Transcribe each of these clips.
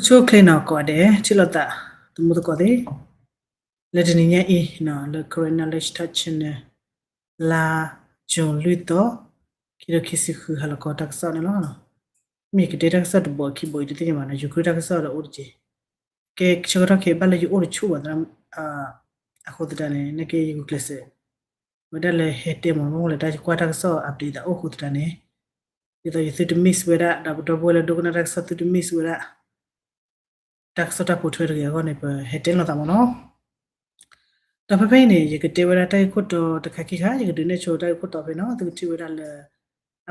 ဆိၣ်ချ့နီၢ်ကိးဂၤဒဲး ထံၣ်လိာ်သး သမူသကိးသ့ၣ်, လၢတနံၤညါအံၤ လၢ Karen Knowledge Talk Channel လါ June လွံၢ်သီ ခံကထိခံဆံဃု ဟါလီၤခီတၢ်ကစီၣ်န့ၣ်လီၤ. မ့ၢ်ကတဲတၢ်ကစီၣ်တဘိခံဘိအံၤ တသ့ၣ်ညါဘၣ်နီၤ, Ukraine တၢ်ကစီၣ်ဒီးအိၣ်တက့ၢ်. ကဲဆၢကတီၢ်ခဲအံၤ ဘၣ်လၢယအိၣ်တဆူၣ်ဘၣ်သရၣ်, အဃိသတးန့ၣ် နကဲယဂုာ်ကျဲးစၢး ဝဲဒၣ်လၢဟဲတဲမ့ၢ်မ့ၢ်လၢတၢ်ကွၢ်တၢ်ကစီၣ် update သးအိၣ်အဃိသတးန့ၣ် ဒ်သိးယသုတ miss ဝဲဒၣ် ဒီးပဒီပုၢ်ဝဲၢ်လၢဒိကနၣ်တၢ်ကစီၣ်သုတ miss ဝဲဒၣ် တၢ်ကစီၣ်တၢ်ပိာ်ထွဲတဂ့ၤအဂီၢ်န့ၣ် ပဟဲတဲလိာ်သးမ့ၢ်နီၤ. ဒီးဖဲဖဲအံၤန့ၣ် ယကတဲဝဲဒၣ်တၢ်ဂ့ၢ်ခိၣ်တီတခါခံခါ ယကဒုးနဲၣ်ဆိတၢ်ဂ့ၢ်ခိၣ်တီဖဲနီၤ, သုကထံၣ်ဝဲဒၣ်လၢ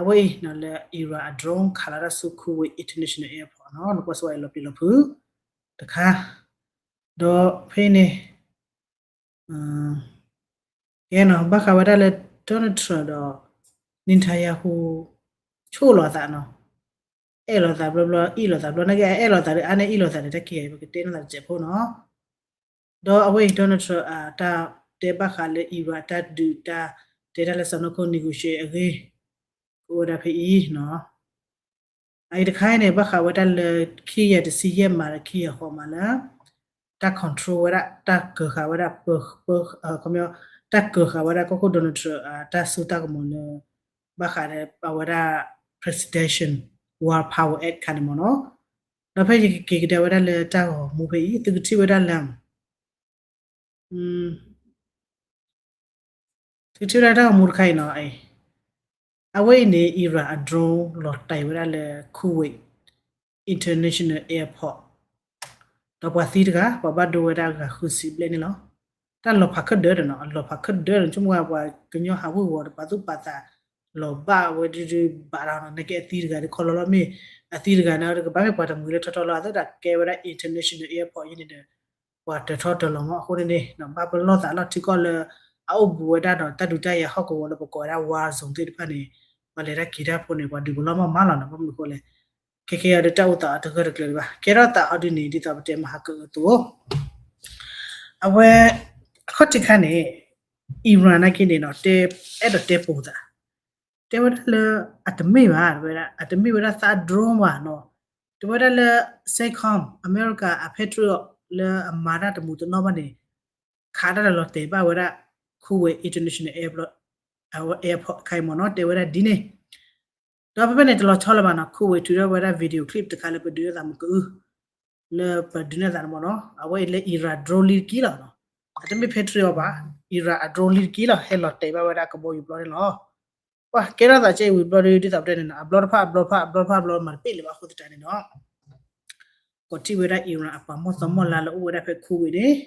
အဝဲအံၤနီၤလၢ Iran အ drone ခးလီၤတၢ်ဆူ Kuwait International Airport နီၤ, နကွၢ်စ့ၢ်ကီးအံၤလီၤပျံၤလီၤဖုးတခါ, ဒီးဖဲအံၤန့ၣ် ကဲနီၤ ဘၣ်ဃးဝဲဒၣ်လၢ Donald Trump ဒီး Netanyahu ဆိၣ်လိာ်သးနီၤ, အဲၣ်လိာ်သးဘျီဘျီ အ့ၣ်လိာ်သးဘျီ နကအဲၣ်လိာ်သးဒီးအါန့ၢ်အ့ၣ်လိာ်သးဒီး တၢ်ခံဂၤအံၤ ပကတဲလိာ်သးတစဲးဖိနီၤ. ဒီးအဝဲအံၤ Donald Trump အတၢ်တဲဘၣ်ဃးလၢ Iran တၢ်ဒုးတၢ်တဲတၢ်လၢစီၤနီၢ်ခိ negotiate အဂ့ၢ် ကအိၣ်ဝဲဒၣ်ဖဲအံၤနီၤ. အအံၤတခါအံၤန့ၣ် ဘၣ်ဃးဝဲဒၣ်လၢ ခံကယၤတဆံယဲၢ်မးဒီး ခံကယၤဃိးမးလၢ တၢ် control ဝဲဒၣ် တၢ်ကၢၤဃာ်ဝဲဒၣ် တၢ်ကၢၤဃာ်ဝဲဒၣ်ကီၢ်ခိၣ် Donald Trump တၢ်စိတၢ်ကမီၤလၢ ဘၣ်ဃးဒီးအဝဲဒၣ် Presidential War Powers Act ခါန့ၣ်မ့ၢ်နီၤ. ဒီးဖဲယကက့ၤကဒါဝဲဒၣ်လၢတၢ်ဂီၤမူဖဲအံၤ သုကထံၣ်ဝဲဒၣ်လၢ သုကထံၣ်ဝဲဒၣ်တၢ်ဂီၤမူတခါအံၤနီၤ, အဝဲအံၤန့ၣ် Iran အ drone လီၤတဲာ်ဝဲဒၣ်လၢ Kuwait International Airport ဒီးပှၤသံတဂၤ ပှၤဘၣ်ဒိဝဲဒၣ်ဂၤဃုဆံဘျဲၣ်န့ၣ်လီၤ. တၢ်လီၤဖးခၢၣ်ဒၢဒီးနီၤ, အလီၤဖးခၢၣ်ဒၢဒီး ဆိကမိၣ်ဝဲပှၤကညီဟးဝ့ၤဝီၤဒီးပာ်သူၣ်ပာ်သး လီၤဘၣ်ဝဲဒုဒုဘၣ်ဒီးနီၤ, နကဲအသံတဂၤဒီးခီလီၤလီၤမ့ၢ် အသံတဂၤန့ၣ် ကဘၣ်မ့ၢ်ပှၤတမှံၤလၢထီထီလီၤ အသးကဲဝဲဒၣ် international airport ယဲန့ၣ်ဒီး ပှၤတထီတလီၤမ့ၢ်အဃိန့ၣ်န့ၣ် ဘၣ်ပလီၢ်သးလီၢ်ထံကီၢ်လၢ အအိၣ်ဘူးဝဲဒၣ်ဒီးတၢ်ဒုးတၢ်ယၤဟီၣ်ကဝီၤလၢပကိးဝဲဒၣ် war zone သ့ၣ်တဖၣ်န့ၣ် ပှၤလဲၤတၢ်က့ၤတၢ်ဖိန့ၣ် ပှၤဒုးပလီၢ်မ့ၢ်မးလီၤနီၤ, ဘၣ်မနုၤအဃိလဲၣ်, ခဲကဲအံၤဒီးတၢ်အိၣ်သးအီၤတဂၢၢ်တကျၢၤဒံးဘၣ်, ကဲထီၣ်သးအီၤဒ်န့ၣ် ဒ်သိးပတဲမဟါကအုးအသိး အဝဲ အခီၣ်ထံးခါန့ၣ် Iran နာ်က့န့ၣ်နီၤ တဲ အဲၣ်ဒိးတဲပိာ်သး တဲဝဲဒၣ်လၢ အတမ့ၢ်ဘၣ် တဲဝဲဒၣ် အတမ့ၢ်ဝဲဒၣ်သး drone ဘၣ်နီၤ, တဲဝဲဒၣ်လၢ CENTCOM အမဲရကၤအ Patriot လၢအမၤတၢ်တမူးတနီၣ်ဘၣ်န့ၣ် ခးတၢ်လီၤတဲာ်ဘၣ်ဝဲဒၣ် Kuwait International Airport ခါအံၤမ့ၢ်နီၤ, တဲဝဲဒၣ်ဒ်န့ၣ် ဒီးဖဲဖဲန့ၣ်တလီၤဆီလၢၤဘၣ်နီၤ, Kuwait ထုးထီၣ်ဝဲဒၣ် video clip တခါလၢပဒုးနဲၣ်သးမ့ၢ်ကအု လၢပဒုးနဲၣ်သးန့ၣ်မ့ၢ်နီၤ, အဝဲအံၤလၢ Iran drone လံတက့ၢ်လီၤနီၤ, အတမ့ၢ် Patriot ဘၣ်, Iran အ drone လံတက့ၢ်လီၤ ဟဲလီၤတဲာ်ဘၣ်ဝဲဒၣ်ကဘီယူၤပျီန့ၣ်လီၤ. ပှၤကဲထီၣ်သးကဲဝံၤဘျီဒီး ဒ်သိးပတဲန့ၣ်နီၤ အဘျီတဖၣ်အဘျီတဖၣ်အဘျီတဖၣ်အဘျီမၤတပ့ၢ်လၢၤဘၣ်အဃိသတးန့ၣ်ဒီး ကိးထံၣ်ဝဲဒၣ် Iran အပှၤမီၢ်သီမီၢ်လါလၢအိၣ်ဝဲဒၣ်ဖဲ Kuwait န့ၣ်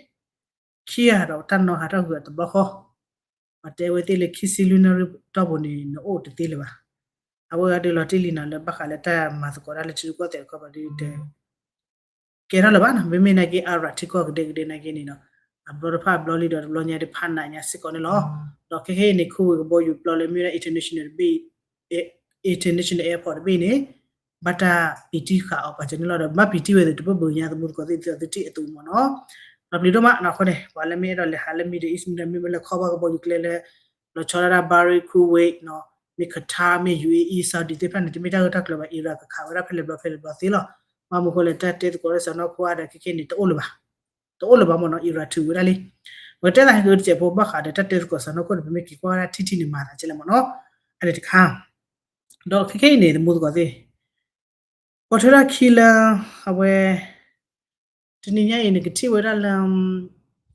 ခံဂၤဒီးတၢ်နီၣ်ဟးထီၣ်ကွံာ်အီၤတဘျီဃီ, ပှၤတဲဝဲသ့ၣ်လၢခံဆံလွံၢ်နၣ်ရံၣ်တီၢ်ပူၤန့ၣ် နအိၣ်တသ့လၢၤဘၣ်. အဝဲအံၤဒုးလီၤတံၢ်လံနီၤ လၢဘၣ်ဃးလၢတၢ်မၤသကိးတၢ်လၢထံရူၢ်ကီၢ်သဲးတခီပၤဒုး ကဲထီၣ်လၢၤဘၣ်နီၤ, မ့မ့ၢ်နာ်က့ Iran ထံကီၢ်ကဒဲကဒဲနာ်က့န့ၣ်နီၤ, အဘျီတဖၣ်အဘျီလံဒီးတဘျီညါဒုးဖးနးညါစ့ၢ်ကီးန့ၣ်လီၤ. ဒီးခဲခဲအံၤန့ၣ် Kuwait ကဘီယူၤပျီလၢမ့ၢ်ဝဲဒၣ် international တဘ့ၣ် international airport တဘ့ၣ်န့ၣ် ဘၣ်တၢ်ပံၤတံၢ်ဃာ်အီၤပာ်စၢၤန့ၣ်လီၤ. ဒီးဘၣ်ပံၤတံၢ်ဝဲသ့ၣ်တဘၣ်ဘၣ်ညါ သမူသကိးသ့ၣ်သုထံၣ်အသိးမ့ၢ်နီၤ, ဒီးပျံၤဒိၣ်မးနီၤအဃိန့ၣ် ပှၤလၢမ့ၢ်အဲၣ်ဒိးလဲၤဟးလၢ Middle East မ့ၢ်ဒီး မ့မ့ၢ်လၢခီပှၢ်ကဘီယူၤကျဲလၢ လီၤဆီဒၣ်တၢ် Bahrain, Kuwait နီၤ, မ့ၢ် Qatar, မ့ၢ် UAE, Saudi သ့ၣ်တဖၣ်န့ၣ် တမ့ၢ်တၢ်ဂ့ၢ်တၢ်ကျိၤဘၣ်, Iran ကခးဝဲဒၣ်ဖဲလဲၣ်ဘျီဖဲလဲၣ်ဘျီသ့လီၤ. ဘၣ်မနုၤအဃိလဲၣ် တၢ်တဲသကိးလၢစီၤနီၢ်ခိအါဒီးခဲခဲအံၤန့ၣ် တအိၣ်လၢၤဘၣ်, တအိၣ်လၢၤဘၣ်မ့ၢ်နီၤ, Iran ထုးဝဲဒၣ်လံ. ပကတဲသးဟဲက့ၤတစဲးဖိဘၣ်ဃးဒီးတၢ်တဲသကိးစီၤနီၢ်ခိန့ၣ် ပမ့ၢ်က့ၤကွၢ်ဝဲဒၣ်ထံထံန့ၣ်မၤသးကဲလဲၣ်မ့ၢ်နီၤ, အန့ၣ်တခါ ဒီးခဲခဲအံၤန့ၣ် သမူသကိးသ့ၣ် ပိာ်ထွဲထီၣ်ခံလၢ အဝဲ တနံၤညါအံၤန့ၣ် ကထံၣ်ဝဲဒၣ်လၢ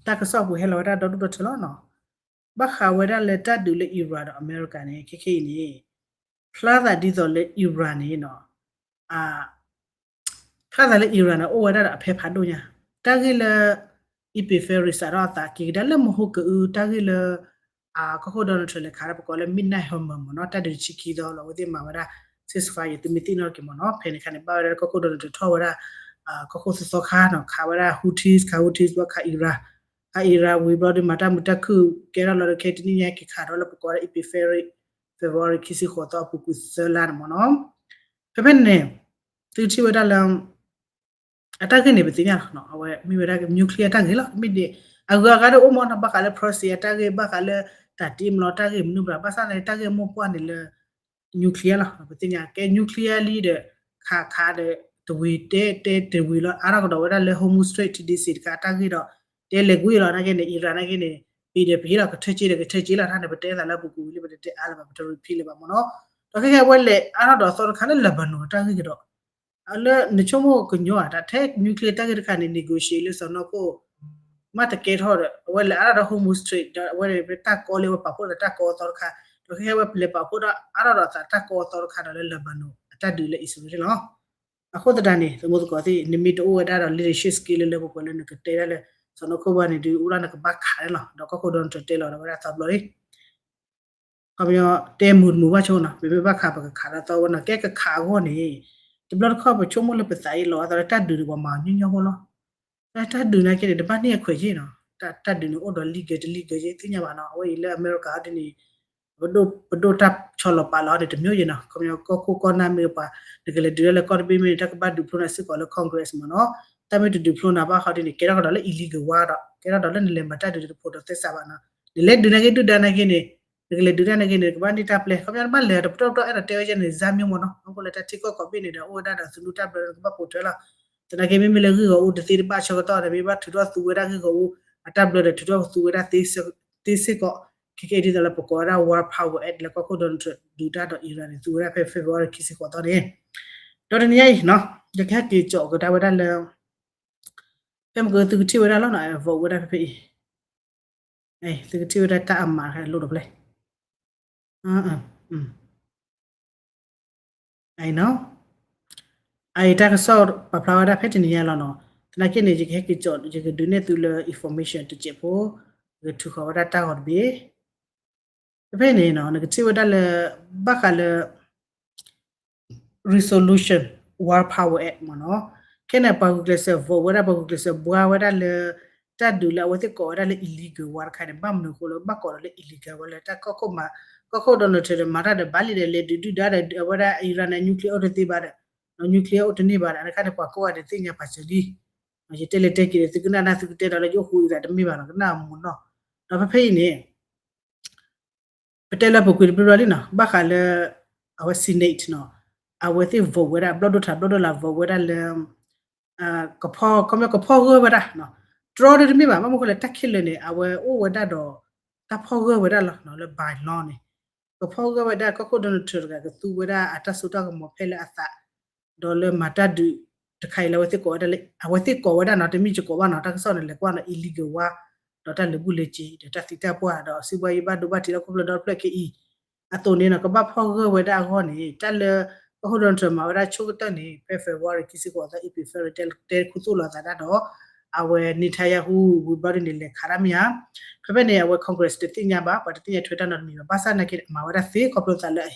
တၢ်ကစီၣ်ပူၤဟဲလီၤဝဲဒၣ်ဒီဒူၣ်ဒီထၢလီၤနီၤ, ဘၣ်ဃးဝဲဒၣ်လၢတၢ်ဒုးလၢ Iran ဒီးအမဲရကၤန့ၣ် ခဲခဲအံၤန့ၣ် ဖျါသးဒ်သိးလၢ Iran န့ၣ်နီၤ ဖျါသးလၢ Iran န့ၣ် အိၣ်ဝဲဒၣ်ဒီးအဖဲဖးဒိၣ်ညါ, တၢ်ဂ့ၢ်လၢ Epiphany စးထီၣ်အသးက့ၤကဒါလၢမဟိကအု တၢ်ဂ့ၢ်လၢ ကီၢ်ခိၣ် Donald Trump လဲၤခးဒၣ်ပကိးလၢ Midnight Hammer မ့ၢ်နီၤ, တၢ်ဒုးတဆံခံသီလီၤ အဝဲသ့ၣ်မၤဝဲဒၣ် ceasefire သုမ့ၢ်သ့ၣ်နီၣ်က့ၤမ့ၢ်နီၤ, ဖဲန့ၣ်အခါန့ၣ် ဘၣ်ဝဲဒၣ်ကီၢ်ခိၣ် Donald Trump ထီၣ်ဝဲဒၣ် ကီၢ်ခိၣ်သၢသီခါနီၤ, ခးဝဲဒၣ် Houthis, ခး Houthis ဘျီခး Iran, ခး Iran ဝံၤဘျီဒီး မၤတၢ်မုာ်တၢ်ခုၣ်ကဲထီၣ်လီၤဒီး ခဲတနံၣ်ညါက့ၤခးထီၣ်လၢပကိးဝဲဒၣ် Epiphany February ခံဆံဃိးသီအပူၤကွံာ်သၢလါန့ၣ်မ့ၢ်နီၤ. ဖဲဖဲန့ၣ်န့ၣ် သုထံၣ်ဝဲဒၣ်လၢ အတၢ်ဂ့ၢ်န့ၣ် ပသ့ၣ်ညါလီၤ, အဝဲမ့ၢ်ဝဲဒၣ် nuclear တၢ်ဂ့ၢ်လီၤ. မ့ၢ်ဒ် အဂုၤအဂၤဒၣ်အိၣ်မ့ၢ်နီၤ, ဘၣ်ဃးလၢ Persia တၢ်ဂ့ၢ်, ဘၣ်ဃးလၢ တၢ်တ့မလီၤတၢ်ဂ့ၢ်မနုၤဘၣ်, ဘၣ်ဆၣ်န့ၣ် တၢ်ဂ့ၢ်မိၢ်ပှၢ်န့ၣ်လၢ nuclear လီၤ. ပသ့ၣ်ညါ ကဲ nuclear လံဒီး ခးခးဒီး တဝံၤတဲတဲတဝံၤလီၤ အါထီၣ်ကဒီးဝဲဒၣ်လၢ Hormuz Strait ဒ်စံးတခါ အတၢ်ဂ့ၢ်ဒီး တဲလဲၤကွံာ်လီၤ နာ်က့န့ၣ် Iran နာ်က့န့ၣ် ပံၤဒီးပံၤလီၤ ကထၢက့ဒီးကထၢက့လီၤ တၢ်န့ၣ် ပတဲသးလၢပူၤကွံာ်ဝံၤလံ ပတတဲအါလၢၤဘၣ် ပတ repeat လၢၤဘၣ်မ့ၢ်နီၤ. ဒီးခဲကဲအဝဲလဲၤအါထီၣ်ဒီးအသီတခါလၢ Lebanon တၢ်ဂ့ၢ်ကဒီး လၢနဆိကမိၣ်ကညီဧါ တၢ်ထဲ nuclear တၢ်ဂ့ၢ်တခါန့ၣ် negotiate လၢစီၤနီၢ်ခိၣ် မ့ၢ်တကဲထီၣ်ဒီး အဝဲလဲၤအါထီၣ်ဒီး Hormuz Strait ဒီးအဝဲန့ၣ် ပတၢ်ကီလၢအဝဲပာ်ဖှိၣ်ဒီးတၢ်ကီအသီတခါ ဒီးခဲကဲအဝဲလဲၤပာ်ဖှိၣ်ဒီးအါထီၣ်ဒီးအသးတၢ်ကီအသီတခါဒီးလၢ Lebanon အတၢ်ဒုးလၢ Israel န့ၣ်လီၤ. အဃိသတးန့ၣ် သမူသကိးသ့ၣ် နမ့ၢ်တအိၣ်ဝဲဒၣ်ဒီး leadership skill လၢလၢပှဲၤပှဲၤလၢနကတဲဒၣ်လၢ စီၤနီၢ်ခိၣ်ဘၣ်န့ၣ် ဒုးအိၣ်ဒၣ်နကဘၣ်ခးန့ၣ်လီၤ. ဒီးကီၢ်ခိၣ် Donald Trump တဲလီၤဒီးဝဲဒၣ်သီဘျီလံ ခီပညီတဲမုာ်တမုာ်ဘၣ်ဆိနီၤ ပမ့ၢ်ဘၣ်ခးပကခးဒီးသီဝဲနီၤ ကဲကခးအဂီၢ်န့ၣ် တဘျီတခီၣ်ပဆိကမိၣ်လၢပသးအံၤလီၤအသးလၢတၢ်ဒုးန့ၣ် ပှၤမၤညီညီဖိလီၤ. တၢ်ဒုးနာ်က့န့ၣ် တဘၣ်န့ၢ်အခွဲးက့နီၤ တၢ်ဒုးန့ၣ်အိၣ်ဒီး legal တ legal က့ သ့ၣ်ညါဘၣ်နီၤ အဝဲအံၤလၢအမဲရကၤဒ်န့ၣ် ပဒိၣ်တၢ်ဆီလီၤပာ်လီၤန့ၣ် တမျိုးယ့နီၤ ခီပညီကီၢ်ခိၣ်ကီၢ်နၢ်မ့ၢ်ပှၤ နကလဲၤဒုးဒၣ်လၢကီၢ်တဘ့ၣ်မ့ၢ်န့ၣ် တၢ်ကဘၣ်ဒုးဖျိန့ၢ်စ့ၢ်ကီးလၢ Congress မ့ၢ်နီၤ တၢ်မ့ၢ်တဒုးဖျိန့ၢ်ဘၣ်ဃီဒ်န့ၣ် ကဲထီၣ်ကဒီးလၢ illegal war ဒီး ကဲထီၣ်ဒီးလၢနလဲၤမၤတၢ်ဒုးတဖိးဒီးသဲစးဘၣ်နီၤ နလဲၤဒုးနာ်က့ဒုၣ်ဒါနာ်က့န့ၣ် နကလဲၤဒုးတၢ်နာ်က့န့ၣ် နကဘၣ်န့ၢ်တၢ်ပျဲ ခီပညီနဘၣ်လဲၤတပတီၢ်ပတီၢ်အဲၣ်ဒိးတဲဝဲကဲန့ၣ် ဇါမ့ၢ်မ့ၢ်နီၤ အဃိလၢတၢ်ထံကီၢ်ကိးဘ့ၣ်န့ၣ်ဒီး အိၣ်ဝဲဒၣ်ဒီးသနူတၢ်ဘျၢနကဘၣ်ပိာ်ထွဲလီၤ သနာ်က့မ့မ့ၢ်လၢဂ့ၢ်ဂီၤအူတသ့တဘၣ်ဆၢကတီၢ်ဒီး မ့ၢ်ဘၣ်ထုးထီၣ်သူဝဲဒၣ်ဂ့ၢ်ဂီၤအူ အတၢ်ဘျၢဒီးထုးထီၣ်သူဝဲဒၣ်သ့စ့ၢ်ကီး ခဲကဲဒ်သိးလၢပကိးဝဲဒၣ် War Power Act လၢကီၢ်ခိၣ် Donald Trump ဒုးတၢ်ဒီး Iran န့ၣ် သူဝဲဒၣ်ဖဲ February ခံဆံဃိးသီန့ၣ် ဒီးတနံၤညါအံၤနီၤ ယကဟဲက့ၤကၠီးကဒါဝဲဒၣ်လၢ ဖဲမ့ၢ်ကသုကထံၣ်ဝဲဒၣ်လီၤနီၤ vote ဝဲဒၣ်ဖဲဖဲအံၤ သုကထံၣ်ဝဲဒၣ်တၢ်အမးလိၣ်တဖျဲၣ် အံၤနီၤ အံၤတၢ်ကစီၣ်ပာ်ဖျါဝဲဒၣ်ဖဲတနံၤညါလီၤနီၤ သနာ်က့န့ၣ် ယကဟဲက့ၤကၠီး ယကဒုးနဲၣ်သုလၢ information တစဲးဖိ ယကထုးဃီၤဝဲဒၣ်တၢ်ဂီၤတဘ့ၣ် ဖဲဖဲန့ၣ်နီၤ နကထံၣ်ဝဲဒၣ်လၢ ဘၣ်ဃးလၢ resolution War Power Act မ့ၢ်နီၤ ခဲန့ၣ် ပှၤဂုာ်ကျဲးစၢး vote ဝဲဒၣ် ပှၤဂုာ်ကျဲးစၢးဘှါဝဲဒၣ်လၢ တၢ်ဒုးလၢအဝဲသ့ၣ်ကိးဝဲဒၣ်လၢ illegal war တခါန့ၣ် ဘၣ်မနုၤအဃိလၢဘၣ်ကိးဒီးလၢ illegal war လၢတၢ်ကီၢ်ခိၣ်မး ကီၢ်ခိၣ် Donald Trump ဒီးမၤတၢ်ဒီးဘၣ်လံဒီး လဲၤဒုးဒုၣ်ဒါဒီး အဝဲဒၣ် Iran န့ၣ် nuclear အိၣ်တသ့ဘၣ်ဒီး nuclear အိၣ်တန့ၢ်ဘၣ်ဒီး အတခါန့ၣ် ပှၤကိးဂၤဒဲးသ့ၣ်ညါပာ်စၢၤလံ ယတဲလဲၤတဲက့ၤဒီး သုကနၣ်နၢ်သုကတဲဒီးလၢယအိၣ်ဃူ Iran တမ့ၢ်ဘၣ်နီၤ ကနၣ်မူနီၤ ဒီးဖဲဖဲအံၤန့ၣ် ပတဲလၢပူၤကွံာ်တဘျီဘျီလံနီၤ ဘၣ်ဃးလၢ အဝဲ Senate နီၤ အဝဲသ့ၣ် vote ဝဲဒၣ် ဘျီၣ်ဒိၣ်ထးဘျီၣ်ဒိၣ်လာ် vote ဝဲဒၣ်လၢ ကဖီ ခီပညီကဖီၣ်ဂၢၢ်ဝဲဒၣ်နီၤ တြီဒ်တမ့ၢ်ဘၣ် ဘၣ်မနုၤဃိလဲၣ် တၢ်ခဲလၢာ်န့ၣ် အဝဲအိၣ်ဝဲဒၣ်ဒီး တၢ်ဖီၣ်ဂၢၢ်ဝဲဒၣ်လီၤနီၤ လၢ by law န့ၣ် ကဖီၣ်ဂၢၢ်ဝဲဒၣ် ကီၢ်ခိၣ် Donald Trump တဂၤကသူဝဲဒၣ်အတၢ်စိတၢ်ကမီၤဖဲလၢအသး ဒီးလၢမၤတၢ်ဒုးတခါအံၤလၢအဝဲသ့ၣ်ကိးဝဲဒၣ်လၢ အဝဲသ့ၣ်ကိးဝဲဒၣ်နီၤ တမ့ၢ်ယကိးဘၣ်နီၤ တၢ်ကစီၣ်န့ၣ် လဲၤကွၢ်နီၤ illegal war ဒီးတၢ်လဲၤဘူၣ်လဲၤစ့ၤ ဒီးတၢ်သံတၢ်ပှၢ် ဒီးစံးဘှါယံၤဘၣ်ဒိဘၣ်ထံးလၢခိၣ်ဖျၢၣ်ဒီဖျၢၣ်ခဲအံၤ အသိးန့ၣ်နီၤ ကဘၣ်ဖီၣ်ဂၢၢ်ဝဲဒၣ်အဂီၢ်န့ၣ် တၢ်လၢ ကီၢ်ခိၣ် Donald Trump မၤဝဲဒၣ်ဆိကတၢၢ်န့ၣ် ဖဲ February ခံဆံဃိးသီ April February တဲခူသူၣ်လီၤသးတၢ်ဒီး အဝဲ Netanyahu ဝံၤဘျီဒ်န့ၣ် လဲၤခးတၢ်မ့ၢ်ဧါ ဖဲဖဲန့ၣ် အဝဲ Congress တသ့ၣ်ညါဘၣ် ပှၤတသ့ၣ်ညါထွဲတၢ်နီတမံၤဘၣ် ဘၣ်ဆၣ်သနာ်က့န့ၣ် အမၤဝဲဒၣ်သ့ခီဖျိသးလၢ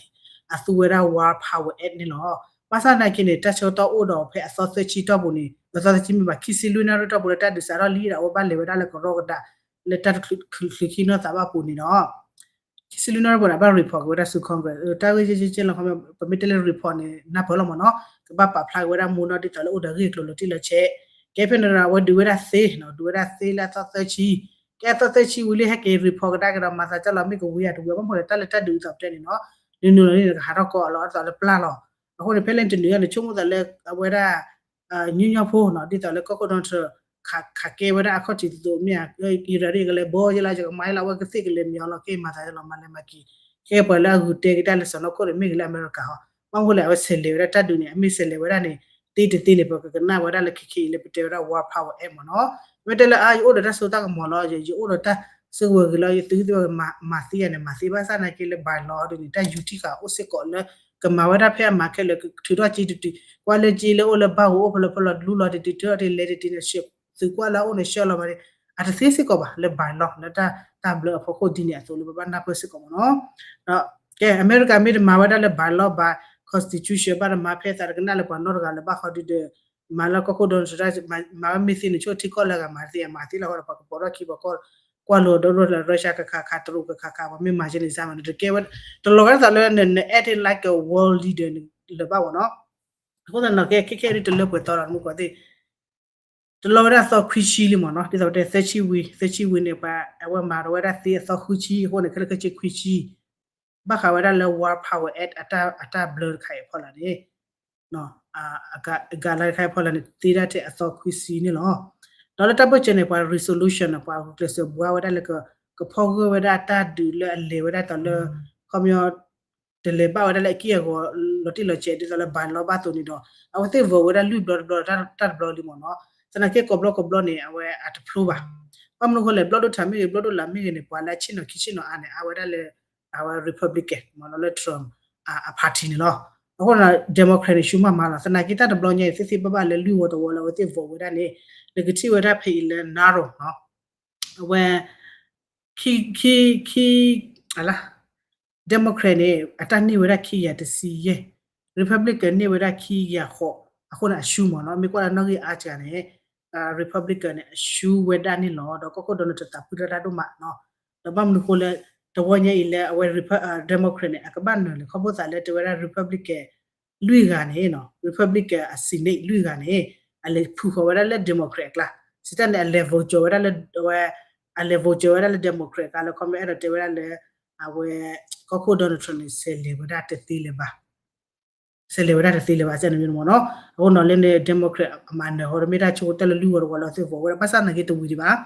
အသူဝဲဒၣ် War Power Act န့ၣ်လီၤ. ဘၣ်ဆၣ်သနာ်က့န့ၣ် တၢ်ဆၢကတီၢ်အိၣ်ဒီးဖဲအသီသၢဆံတီၢ်ပူၤန့ၣ် အသီသၢဆံမ့ၢ်ဘၣ် ခံဆံလွံၢ်နၣ်ရံၣ်တီၢ်ပူၤလၢတၢ်ဒုးစးထီၣ်လံဒီး အဝဲဘၣ်လဲၤဝဲဒၣ်လၢကရီကဒါ လၢတၢ်တချုးချံးခံနီၢ်သးဘၣ်ပူၤန့ၣ်ဒီး ခံဆံလွံၢ်နၣ်ရံၣ်ပူၤန့ၣ် ဘၣ် report က့ၤဝဲဒၣ်ဆူ Congress တၢ်ဂ့ၢ်ကဲကဲလီၤ ပမ့ၢ်တဲလၢ report န့ၣ် နၢ်ပၢၢ်လီၤမ့ၢ်နီၤ ကဘၣ်ပာ်ဖျါက့ၤဝဲဒၣ်မူနီၢ်ဒ်သိးလၢအိၣ်ဒီးဂ့ၢ်ကျိၤလီၤတံၢ်လီၤဆဲး ကဲဖဲန့ၣ်ဒီး အဝဲဒုးဝဲဒၣ်သ့နီၤ ဒုးဝဲဒၣ်သ့လၢအသီသၢဆံ ကဲအသီသၢဆံဝံၤလံ ဟဲက့ၤ report ကဒါက့ၤဒီး မၤသးကၢ်လီၤ မ့ၢ်ကဝံၤဧါတဝံၤ ဘၣ်မနုၤလဲၣ်တၢ်လၢတၢ်ဒုးအသီပတဲန့ၣ်နီၤ နနုာ်လီၤန့ၣ် နကဟးထီၣ်ကီးအလီၤ ဒ်သိးလၢပျၢ်လီၤ အဃိန့ၣ် ဖဲလဲၣ်နတနုာ်န့ၣ် နဆိကမိၣ်သးလၢ အဝဲဒၣ် ညီညီဖိနီၤ ဒ်သိးလၢကီၢ်ခိၣ် Donald Trump ခးကဲဝဲဒၣ်အခီၣ်ထံးသိးသိးမ့ၢ်ဧါ Iran ကလဲၤဘီယလၢ ယကမၤလီၤ အဝဲကသ့ၣ်ကလဲၤမ့ၢ်အီၤလီၤ က့ၤမၤသးကၢ်လီၤ မၤလဲၤမၤက့ၤ ကဲပှၤလၢအဂုာ်တဲက့ၤတၢ်လၢစီၤနီၢ်ခိၣ်န့ၣ် မ့ၢ်ဂ့ၤလၢအမဲရကၤဟီ ဘၣ်မနုၤဃိလဲၣ် အဝဲဆဲးလဲၤဝဲဒၣ်တၢ်ဒုးန့ၣ် အမ့ၢ်ဆဲးလဲၤဝဲဒၣ်န့ၣ် သ့တသ့န့ၣ် ပကကနၣ်ဝဲဒၣ်လၢခဲခဲအံၤလၢပတဲဝဲဒၣ် War Power Act မ့ၢ်နီၤ မ့ၢ်တဲလၢအါ ယအိၣ်ဒီးတၢ်စိတၢ်ကမီၤလီၤ ယအိၣ်ဒီးတၢ်စုကဝဲၤဂ့ၤလီၤ ယသုဂံၢ်သုဘါ မၤသံယၤန့ၣ် မၤသံဘၣ်ဆၣ်သနာ်က့လၢ by law ဒ်န့ၣ် တၢ်ယူးထံၣ်ဃာ်အိၣ်စ့ၢ်ကီးလၢ ကမၤဝဲဒၣ်ဖဲအမၤခဲလၢာ် ထုးထီၣ်က့ၤတတုၤ ကွၢ်လၢက့ၤလၢအိၣ်လၢဘၣ်ဂိၢ်အိၣ်ဖဲလဲၣ်ဖဲလဲၣ် လူလီၤတတုၤ ထုးထီၣ်က့ၤလဲၤတတုၤန့ၣ် သုကွၢ်လၢအအိၣ်န့ၣ် ဆှၢလီၤမးန့ၣ် အတသ့စ့ၢ်ကီးဘၣ်လၢ by law လၢတၢ်ဘျၢအဖီခိၣ်ဒ်န့ၣ်အသိးလၢပဘၣ်နၢ်ပၢၢ်စ့ၢ်ကီးမ့ၢ်နီၤ ဒီးကဲ အမဲရကၤမ့ၢ်တမၤဝဲဒၣ်လၢ by law by constitution ဘၣ်တမၤဖဲသးတကနၣ်လၢပှၤနီတဂၤလၢဘၣ်ဃီဒုဒီး မၤလၢကီၢ်ခိၣ် Donald Trump မၤဝဲမ့ၢ်သ့န့ၣ် ဆိထံကီၢ်လၢအဂၤမၤသ့ အမၤသ့လီၤဃီဒီး ပှၤကပိာ်ထီၣ်ခံပှၤကီၢ် ကွၢ်လိာ်ဒီး Russia ကခးခး တရူးကခးခး ပှၤမ့ၢ်မၤကဲန့ၣ် စၢ်မးန့ၣ် တကဲဝဲ တလီၤဂာ်ဒ်သိးလၢ န acting like a world leader လၢၤဘၣ်မ့ၢ်နီၤ အဃိသတးန့ၣ် ကဲ ခဲခဲအံၤတလၢပှဲၤသီလီၤ မုၢ်ကီၢ်သ့ၣ် တလီၤဝဲဒၣ်သီခွံဆံလံမ့ၢ်နီၤ ဒ်သိးပတဲ သၢဆံဝံၤ သၢဆံဝံၤန့ၣ် ပှၤအဝဲမၤဝဲဒၣ်သ့အသီဃုဆံ အဃိန့ၣ် ခဲလၢာ်ခဲဆ့ခွံဆံ ဘၣ်ဃးဝဲဒၣ်လၢ War Power Act အတၢ်ဘျၢတခါအံၤအဖီလာ်န့ၣ် အဂၤလၢတခါအဖီလာ်န့ၣ် သ့ဒၣ်ထဲအသီခွံဆံန့ၣ်လီၤ. ဒီးလၢတၢ်ဘၢၣ်စၢၤန့ၣ် ပှၤ resolution န့ၣ် ပှၤဂုာ်ကျဲးစၢးဘှါဝဲဒၣ်လၢ ကဖီၣ်ဂၢၢ်ဝဲဒၣ်တၢ်ဒုးလၢအလဲၤဝဲဒၣ်တၢ်လၢ ခီပညီ တလဲၤဘၣ်ဝဲဒၣ်လၢအက့ၢ်အဂီၤလီၤတံၢ်လီၤဆဲးဒ်သိးလၢ bylaw ဘၣ်သိးန့ၣ်ဒီး အဝဲသ့ၣ် vote ဝဲဒၣ်လွံၢ်ဘျီတဘျီ တၢ်တဘျီလံမ့ၢ်နီၤ. သနာ်က့ကိးဘျီကိးဘျီန့ၣ် အဝဲအတဖျိဘၣ်. ဘၣ်မနုၤအဃိလဲၣ် ဘျီၣ်ဒိၣ်ထၣ်မ့ၢ်ဂ့ၤ ဘျီၣ်ဒိၣ်လၣ်မ့ၢ်ဂ့ၤန့ၣ် ပှၤလၢအဆ့ၣ်နီၤခံဆ့ၣ်နီၤအါန့ၣ် အါဝဲဒၣ်လၢ အဝဲ Republican မ့ၢ်နီၤ လၢ Trump အ party န့ၣ်လီၤ. အဃိန့ၣ် Democrat န့ၣ် ဆူမးမးလီၤ. သနာ်က့တၢ်တဘျီညါအံၤ သ့ၣ်သ့ၣ်ဘၣ်ဘၣ်လၢလွံၢ်ဝီတဝီလၢအဝဲသ့ၣ် vote ဝဲဒၣ်န့ၣ် နကထံၣ်ဝဲဒၣ်ဖဲအံၤလၢ narrow နီၤ အဝဲ ခံ ခံ ခံ အလါ Democrat န့ၣ် အတၢ်န့ၢ်ဝဲဒၣ်ခံကယၤတဆံယဲၢ်, Republican န့ၢ်ဝဲဒၣ်ခံကယၤဃိး, အဃိန့ၣ် အရှုံးမ့ၢ်နီၤ. မ့ၢ်ကွၢ်လၢနီၣ်ဂံၢ်အါစှၤန့ၣ် Republican န့ၣ် အရှုံးဝဲဒၣ်န့ၣ်လီၤ. ဒီးကီၢ်ခိၣ် Donald Trump သးဖုထီၣ်တၢ်ဒိၣ်မးနီၤ. ဒီးဘၣ်မနုၤဃိလၢ တဝီညါအံၤလၢအဝဲ Rep- Democrat န့ၣ် အကဘၣ်နၢၤလၢ ခီဖျိသးလၢတဲဝဲဒၣ် Republican လွံၢ်ဂၤန့ၣ်နီၤ Republican အ Senate လွံၢ်ဂၤန့ၣ် အလဲၤဖုဃီၤဝဲဒၣ်လၢ Democrat အကျါ, စံးတၢ်န့ၣ် အလဲၤ vote ကၠီၤဝဲဒၣ်လၢ အဝဲ အလဲၤ vote ကၠီၤဝဲဒၣ်လၢ Democrat အကျါလၢ ခီမ့ၢ်အဲၣ်ဒိးတဲဝဲဒၣ်လၢ အဝဲ ကီၢ်ခိၣ် Donald Trump န့ၣ် ဆဲးလဲၤဝဲဒၣ်တသ့လၢၤဘၣ် ဆဲးလဲၤဝဲဒၣ်တသ့လၢၤဘၣ် စဲန့ၣ်မ့ၢ်မ့ၢ်နီၤ. အဃိနီၤလၢန့ၣ် Democrat အမၤနၢၤဟီဒီး မ့ၢ်တၢ်ဆိကတၢၢ်လၢလွံၢ်ဝီတဝီလၢအဝဲသ့ၣ် vote ဝဲဒၣ် ဘၣ်ဆၣ်သနာ်က့တဝံၤဒံးဘၣ်,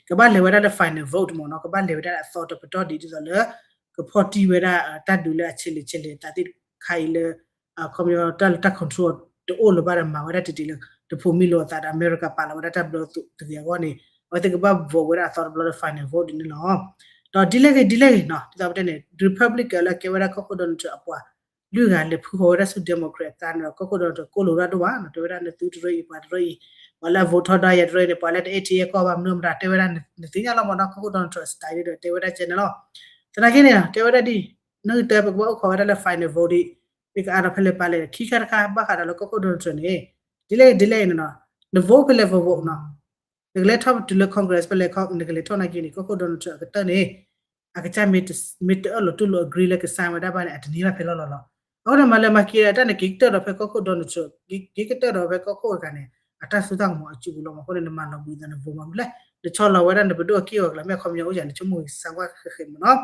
ကဘၣ်လဲၤဝဲဒၣ်လၢ final vote မ့ၢ်နီၤ, ကဘၣ်လဲၤဝဲဒၣ်အသီတပတီၢ်ဒံးဒ်သိးလၢ ကဖီၣ်တံၢ်ဝဲဒၣ် တၢ်ဒုးလၢအဆဲးလဲၤဆဲးလဲၤသးသ့ၣ်တခါအံၤလၢ ခီပညီတၢ်လၢတၢ် control တအိၣ်လၢၤဘၣ်ဒီး မၤဝဲဒၣ်တံၢ်တံၢ်လၢ တဖိးမံလိာ်အသးဒီး အမဲရကၤပာ်လီၤဝဲဒၣ်တၢ်ဘျၢတဂ့ၤအဂီၢ်န့ၣ် အဝဲသ့ၣ်ကဘၣ် vote ဝဲဒၣ်အသီတဘျီလၢ final vote ဒ်န့ၣ်လီၤ. ဒီးဒ်လဲၣ်ဂ့ၤဒ်လဲၣ်ဂ့ၤနီၤ ဒ်သိးပတဲန့ၣ် Republican လၢကဲဝဲဒၣ်ကီၢ်ခိၣ် Donald Trump အပှၤ လွံၢ်ဂၤလဲၤဖုဃီၤဝဲဒၣ်ဆူ Democrat အကျါန့ၣ်ဒီး ကီၢ်ခိၣ် Donald Trump ကိၢ်လိာ်တၢ်ဒိၣ်မးနီၤ, တဲဝဲဒၣ်နသုတရၢအံၤ ပှၤတရၢအံၤ, ပှၤလၢအ vote ထီဒါယၤတရၢအံၤန့ၣ် ပှၤလၢတအဲၣ်ထံအဲၣ်ကီၢ်ဘၣ်မနုၤမတၤ တဲဝဲဒၣ်နသ့ၣ်ညါလီၤမ့ၢ်နီၤ, ကီၢ်ခိၣ် Donald Trump style ဒီးတဲဝဲဒၣ်ကဲန့ၣ်လီၤ. သနာ်က့န့ၣ် တဲဝဲဒၣ်ဒ် နဂ့ၤတၢ် ပကဘၣ်အိၣ်ခိးဝဲဒၣ်လၢ final vote ဒ် မ့ၢ်ကအါဒီးဖဲလဲၣ်ပာ်လဲၣ် ခံခါတခါဘၣ်ဃးဒီးလၢကီၢ်ခိၣ် Donald Trump န့ၣ် ဒ်လဲၣ်ဒ်လဲၣ်န့ၣ်နီၤ, န vote ဖဲလဲၣ် vote နီၤ နကလဲၤထီၣ်တုၤလၢ Congress ဖဲလဲၣ် နကလဲၤထီၣ်နာ်က့န့ၣ် ကီၢ်ခိၣ် Donald Trump အကတၢၢ်န့ၣ် အကစၢ်မ့ၢ်တ မ့ၢ်တအၢၣ်လီၤတူၢ်လိာ် agree လၢက sign ဝဲဒၣ်ဘၣ်န့ၣ် အတန့ၢ်ဘၣ်ဖဲလီၢ်လီၢ်လီၤ. အဃိန့ၣ် မၤလၢမၤက့ၤဒီးတၢ်န့ၣ် က့ၤကတၢၢ်ဒီးဖဲကီၢ်ခိၣ် Donald Trump က့ၤကတၢၢ်ဒီးဖဲကီၢ်ခိၣ်တဂၤန့ၣ် အတၢ်စိတၢ်ကမီၤအစုပူၤလီၤမး. အဃိန့ၣ် နမၤလီၤဘှံးသး န vote မၤမနုၤလဲၣ်, နဆီလီၤဝဲဒၣ်နပဒိၣ်အက့ၢ်အဂီၤကျါ မ့ၢ်အခီပညီအိၣ်ယၤ နဆိကမိၣ်ဂ့ၤ sign ကွၢ်ဃဲးဃဲးမ့ၢ်နီၤ.